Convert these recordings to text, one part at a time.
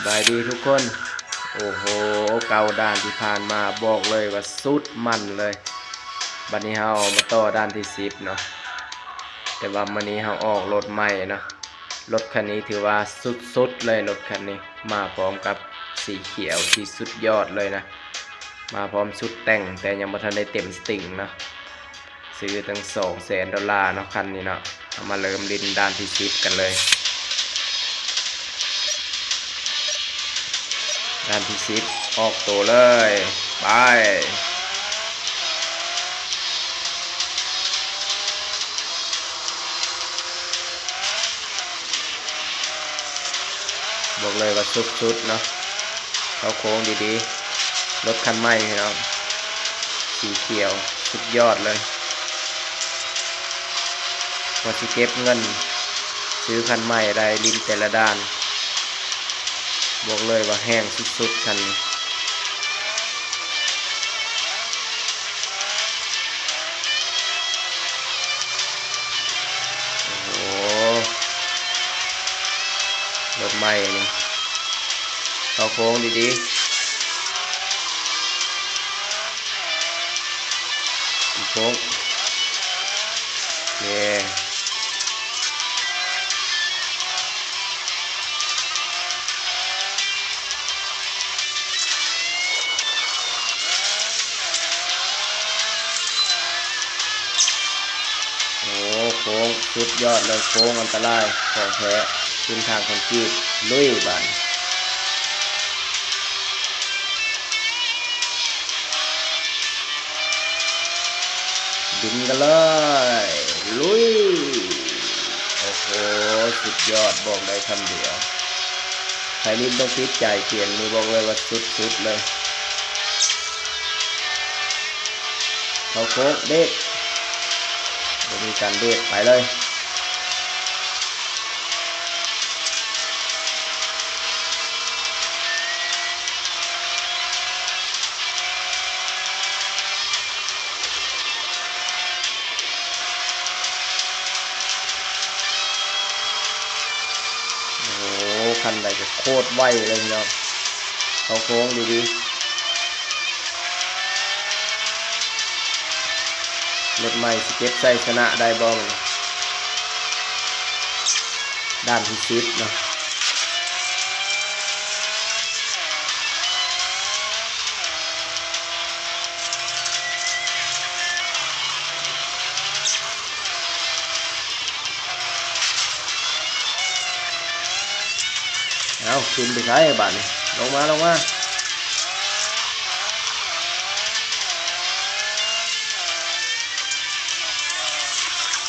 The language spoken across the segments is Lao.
ສະບາຍດີທຸກຄົນ. ໂອ້ໂຫ ເກົ້າດ່ານທີ່ຜ່ານມາ ບອກເລີຍວ່າສຸດມັນເລີຍ. ບັດນີ້ເຮົາມາຕໍ່ດ່ານທີສິບເນາະ, ແຕ່ວ່າມື້ນີ້ເຮົາອອກລົດໃໝ່ເນາະ. ລົດຄັນນີ້ຖືວ່າສຸດໆເລີຍ, ລົດຄັນນີ້ມາພ້ອມກັບສີຂຽວທີ່ສຸດຍອດເລີຍນະ, ມາພ້ອມຊຸດແຕ່ງ ແຕ່ຍັງບໍ່ທັນໄດ້ເຕັມສະຕິງເນາະ. ຊື້ຕັ້ງສອງແສນໂດລາເນາະຄັນນີ້ເນາະ. ເຮົາມາເລີ່ມຫຼິ້ນດ່ານທີສິບກັນເລີຍ. ດ່ານທີສິບ ອອກໂຕເລີຍ, ໄປ. ບອກເລີຍວ່າສຸດໆເນາະ, ເຂົ້າໂຄ້ງດີໆ. ລົດຄັນໃໝ່ພີ່ນ້ອງ, ສີຂຽວ ສຸດຍອດເລີຍ. ກວ່າຊິເກັບເງິນຊື້ຄັນໃໝ່ໄດ້, ຫຼິ້ນແຕ່ລະດ່ານ ບອກເລີຍວ່າແຮງສຸດໆຄັນນີ້. ໂອ້ໂຫ ລົດໃໝ່ນີ້ ເຂົ້າໂຄ້ງດີໆ. ໂຄ້ງ ເຢ້. ໂອ້ ໂຄ້ງສຸດຍອດເລີຍ, ໂຄ້ງອັນຕະລາຍຂອງແທ້, ເສັ້ນທາງຄອນກຣີດ, ລຸຍບາດນີ້. ບິນກັນເລີຍ ລຸຍ. ໂອ້ໂຫ ສຸດຍອດ ບອກໄດ້ຄຳດຽວ, ໃຜຫຼິ້ນຕ້ອງຕິດໃຈເກມນີ້, ບອກເລີຍວ່າສຸດໆເລີຍ. ເຂົ້າໂຄ້ງ ເບຣກ, ບໍ່ມີການເບຣກ, ໄປເລີຍ. ໂອ້ໂຫ ຄັນໃດກໍໂຄດໄວເລີຍພີ່ນ້ອງ, ເຂົ້າໂຄ້ງດີໆ. ລົດໃໝ່ຊິເກັບໄຊຊະນະໄດ້ບໍ່ມື້ນີ້? ດ່ານທີສິບເນາະ. ເອົາ ຂຶ້ນໄປໃສບາດນີ້? ລົງມາ ລົງມາ.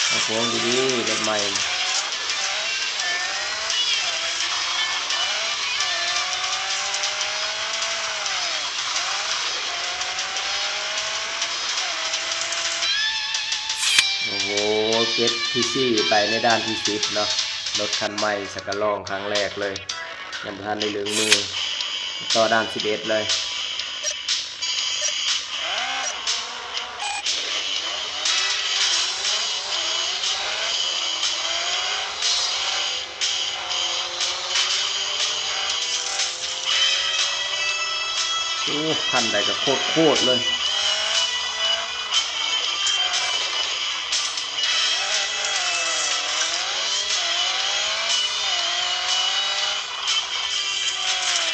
ເອົາໂຄ້ງດີໆ ລົດໃໝ່. ໂອ້ໂຫ ເກັບທີສີ່ໄປໃນດ່ານທີສິບເນາະ, ລົດຄັນໃໝ່ ສະກະລອງ ຄັ້ງແລກເລີຍ, ຍັງບໍ່ທັນໄດ້ລົງມື, ຕໍ່ດ່ານສິບເອັດເລີຍ. ໂອ້ ຄັນໃດກໍໂຄດໆເລີຍ.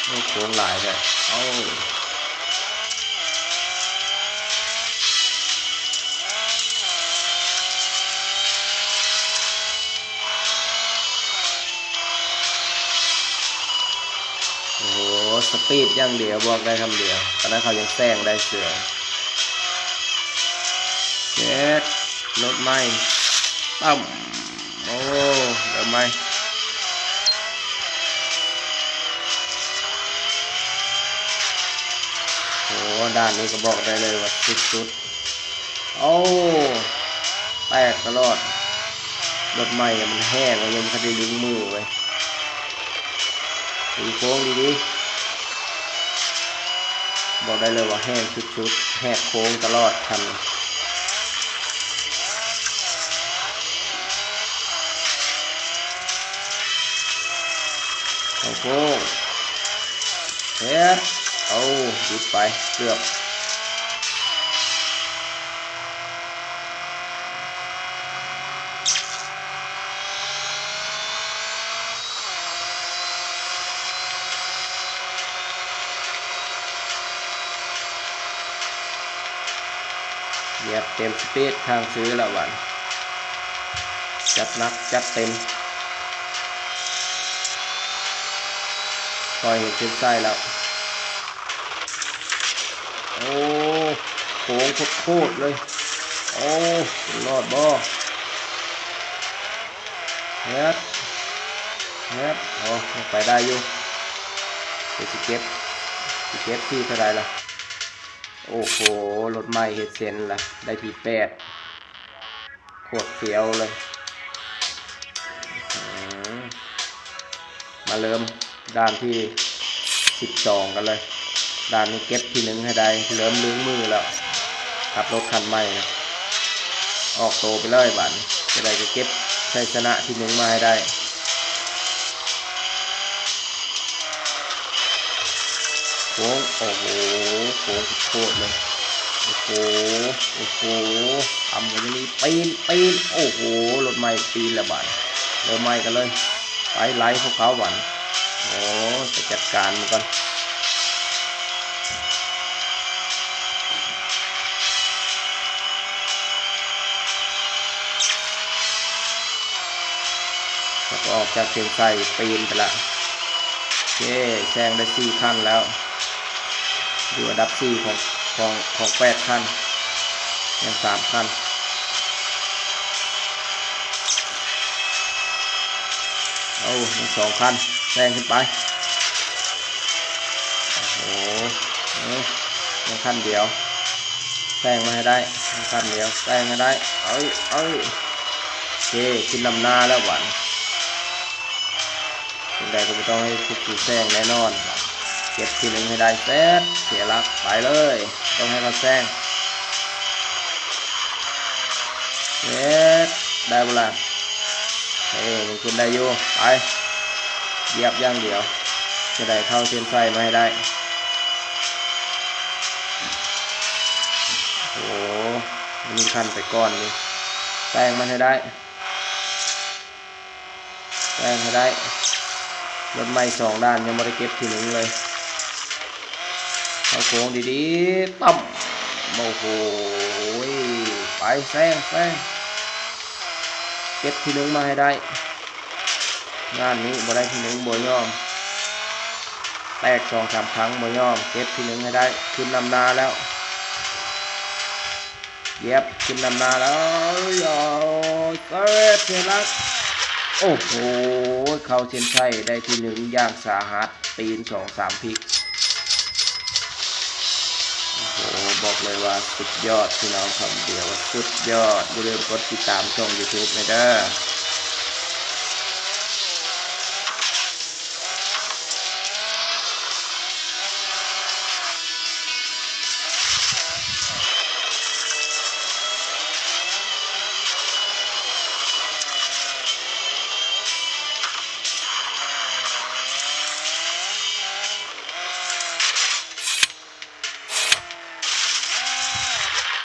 ໂອ້ ໂຄ້ງຫຼາຍແທ້ ເອົ້າ. ໂອ້ໂຫ ສະປີດຢ່າງດຽວ ບອກໄດ້ຄຳດຽວ, ຕອນນັ້ນເຂົາຍັງແຊງໄດ້ເສືອ. ເຈັດ ລົດໃໝ່ ປຶ້ມ. ໂອ້ ເລີ່ມໃໝ່. ໂອ້ ດ່ານນີ້ກໍບອກໄດ້ເລີຍວ່າສຸດໆ. ໂອ້ ແຕກຕະຫຼອດ, ລົດໃໝ່ມັນແຮງ ຍັງບໍ່ທັນໄດ້ລຶງມືເວີຍ. ຕີໂຄ້ງດີໆ ບອກໄດ້ເລີຍວ່າແຮງສຸດໆ, ແຫກໂຄ້ງຕະຫຼອດຄັນ. ເຂົ້າໂຄ້ງ ເຮັດ ເອົາ ຢຸດໄປ ເກືອບ ແຍບເຕັມສະປີດ ທາງຊື້ແລ້ວບາດ ຈັດໜັກຈັດເຕັມ ຄ່ອຍເຮັດເສັ້ນໄສ້ແລ້ວ. ໂອ້ ໂຄ້ງໂຄດໆເລີຍ ໂອ້ ລອດບໍ່ ແຮດ ແຮດ ໂອ້ ຍັງໄປໄດ້ຢູ່ ເດ ຊິເກັບ ຊິເກັບທີ່ເທົ່າໃດລະ ໂອ້ໂຫ ລົດໃໝ່ເຮັດເຊັນລະ ໄດ້ທີແປດ ໂຄດຟຽວເລີຍ ອືມ ມາເລີ່ມດ່ານທີສິບສອງກັນເລີຍ ດ່ານນີ້ເກັບທີໜຶ່ງໃຫ້ໄດ້ ເລີ່ມລຶ້ງມືແລ້ວ ຂັບລົດຄັນໃໝ່ນະ ອອກໂຕໄປເລີຍບາດນີ້ ຈະໄດ້ກໍເກັບໄຊຊະນະທີໜຶ່ງມາໃຫ້ໄດ້. ໂຄ້ງ ໂອ້ໂຫ ໂຄ້ງໂຄດເລີຍ ໂອ້ໂຫ ໂອ້ໂຫ ອຳກັນຢູ່ນີ້ ປີນ ປີນ ໂອ້ໂຫ ລົດໃໝ່ປີນແລ້ວບາດນີ້ ເລີ່ມໃໝ່ກັນເລີຍ ໄປໄລ່ພວກເຂົາບາດນີ້ ໂອ້ ໄປຈັດການມັນກ່ອນ ແລ້ວກໍອອກຈາກເສັ້ນໄຊ ປີນໄປລະ ເຄ ແຊງໄດ້ສີ່ຄັນແລ້ວ ຢູ່ອັນດັບສີ່ຂອງ ຂອງ ຂອງແປດຄັນ ຍັງສາມຄັນ ເອົາ ຍັງສອງຄັນ ແຊງຂຶ້ນໄປ ໂອ້ໂຫ ເອີ ຍັງຄັນດຽວ ແຊງມາໃຫ້ໄດ້ ຍັງຄັນດຽວ ແຊງໃຫ້ໄດ້ ເອີຍ ເອີຍ ເຄ ຂຶ້ນນຳໜ້າແລ້ວບາດນີ້ ຈັ່ງໃດກໍບໍ່ຕ້ອງໃຫ້ພວກກູແຊງແນ່ນອນ ເກັບທີໜຶ່ງໃຫ້ໄດ້ ແຊດ ເສຍຫຼັກ ໄປເລີຍ ຕ້ອງໃຫ້ເຂົາແຊງ ເຮັດ ໄດ້ບໍ່ລະ ເອີ ຍັງຂຶ້ນໄດ້ຢູ່ ໄປ ຢຽບຢ່າງດຽວ ຈະໄດ້ເຂົ້າເສັ້ນໄຊມາໃຫ້ໄດ້ ໂອ້ ມັນມີຄັນໄປກ່ອນນີ້ ແຊງມັນໃຫ້ໄດ້ ແຊງໃຫ້ໄດ້ ລົດໃໝ່ສອງດ່ານ ຍັງບໍ່ໄດ້ເກັບທີໜຶ່ງເລີຍ ເຂົ້າໂຄ້ງດີໆ ຕ້ຳ ໂອ້ໂຫ ໄປ ແຊງ ແຊງ ເກັບທີໜຶ່ງມາໃຫ້ໄດ້ ງານນີ້ບໍ່ໄດ້ທີໜຶ່ງບໍ່ຍອມ ແຕກສອງສາມຄັ້ງບໍ່ຍອມ ເກັບທີໜຶ່ງໃຫ້ໄດ້ ຂຶ້ນນຳໜ້າແລ້ວ ຢຽບຂຶ້ນນຳໜ້າແລ້ວ ເອີ ເສຍຫຼັກ ໂອ້ໂຫ ເຂົ້າເສັ້ນໄຊໄດ້ທີໜຶ່ງຢ່າງສາຫັດ ປີນສອງສາມພິກ ໂອ້ໂຫ ບອກເລີຍວ່າສຸດຍອດ ພີ່ນ້ອງ ຄຳດຽວວ່າສຸດຍອດ ຢ່າລືມກົດຕິດຕາມຊ່ອງຢູທູບແດ່ເດີ.